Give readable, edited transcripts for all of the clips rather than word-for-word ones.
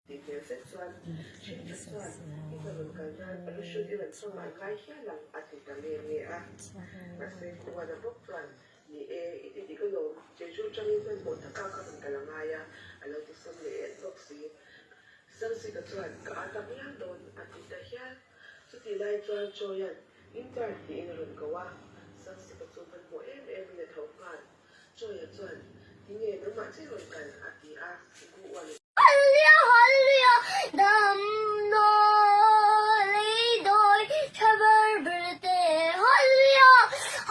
Tih hmel zet chuan thenkhat chuan i hna rawn kal nan a luhhrut i rawn chhawm an ngai hial ang a ti ta nge nge a. Mahse Khuana bawk chuan Ni e, i ti dik alawm, Jeju tangin hmanhmawh taka ka rawn kal a ngai a, a lo ti sam leh et bawk si. Sangsika chuan Ka â tak ngial dawn a ti ta hial. Chutih lai chuan Chawia'n Intern tiin a rawn ko a, Sangsika chu hmanhmawh em emin a tho nghal. Chawia chuan, Tinge nangmah che rawn kal? a ti a, Gu uan a. Hallelujah, hallelujah, dam no lei dawi tha ber ber te. Hallelujah,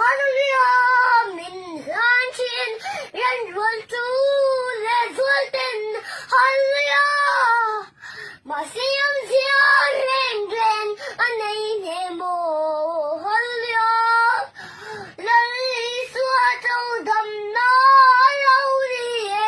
hallelujah, min hlan thin ran rual chu leh zual ten. Hallelujah, mahse awmzia reng reng a nei hne maw. Hallelujah, Lal Isua cho damna a lo ni e.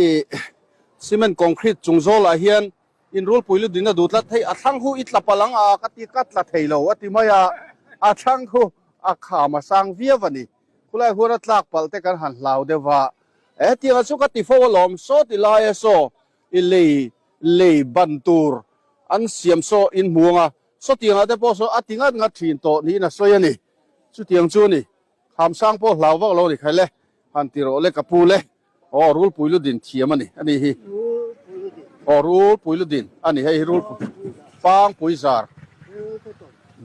I cement concrete chung zawlah hian in rulpui lu dina duh tlat thei a thlang khu i tla palh ang a ka ti ka tla thei lo a ti mai a a thlang khu a kham a sang viau a ni khulai huan a tlak palh te kan han hlau deuh va hetiang chu ka ti fo alawm saw ti laia saw i lei lei ban tur an siam saw in hmu ang a sawtiangah te pawh saw a ti ngat ngat thin tawh niin a sawi a ni chutiang chu a ni khamsang pawh hlau vak lo a ni khai le han ti rawh le ka pu le aw rulpui lu din thiam a ni a ni hi aw rulpui lu din a ni hei hi rulpui pangpui zar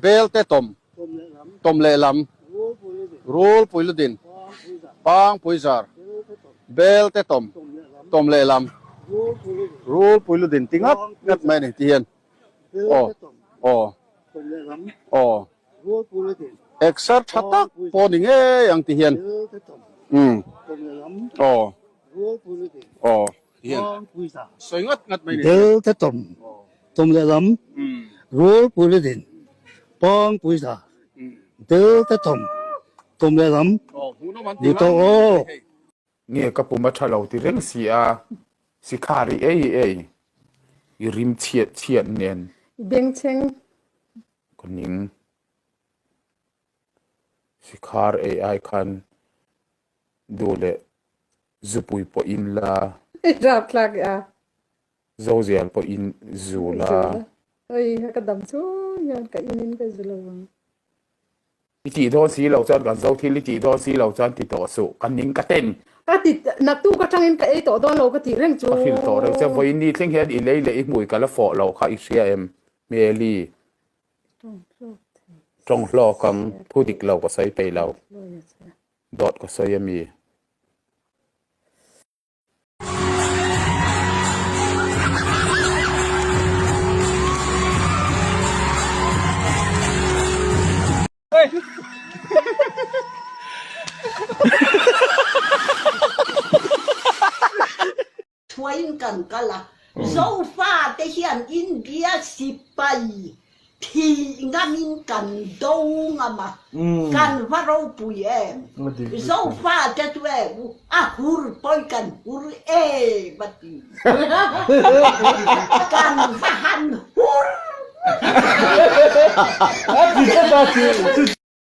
bel te tawm tawm lehlam rulpui lu din pangpui zar bel te tawm tawm lehlam rulpui lu din ti ngat ngat mai a ni ti hian aw aw aw exer tha tak pawh ni ngei ang ti hian umm aw aw ti hian sawi ngat ngat mai ni bel te tawm tawm lehlam rulpui lu din pangpui za bel te tawm tawm lehlam ni tawh aw. Nge ka pum a tha lo ti reng si a, sikhar i ei ei, i rim chhiat chhiat nen. I bengchheng. Ka ning. Sikhar ei ai khan duh leh zupui pawh in la. I rapthlak a. Zozial pawh in zu la. Hei ka dam chung hian ka in in ka zu lo ang. I tih dawn si lo chuan kan zo thil i tih dawn si lo chuan ti tawh suh ka ning ka ten. Ka ti naktuk atangin ka ei tawh dawn lo ka tih reng chu. Ka hrilh tawh reng che vawiin ni thleng hian i lei leh i hmui ka la fawh loh kha i hria em Hmeli. Tawng hlawk ang thu dik lo ka sawi peih lo dawt ka sawi ami. Thuain kan kal a, Zofa te hian India sipai. Thih ngamin kan do ngam a, kan va ropui em. Zofate chu e u, a hur pawi kan hur em a ti. Kan va han hur!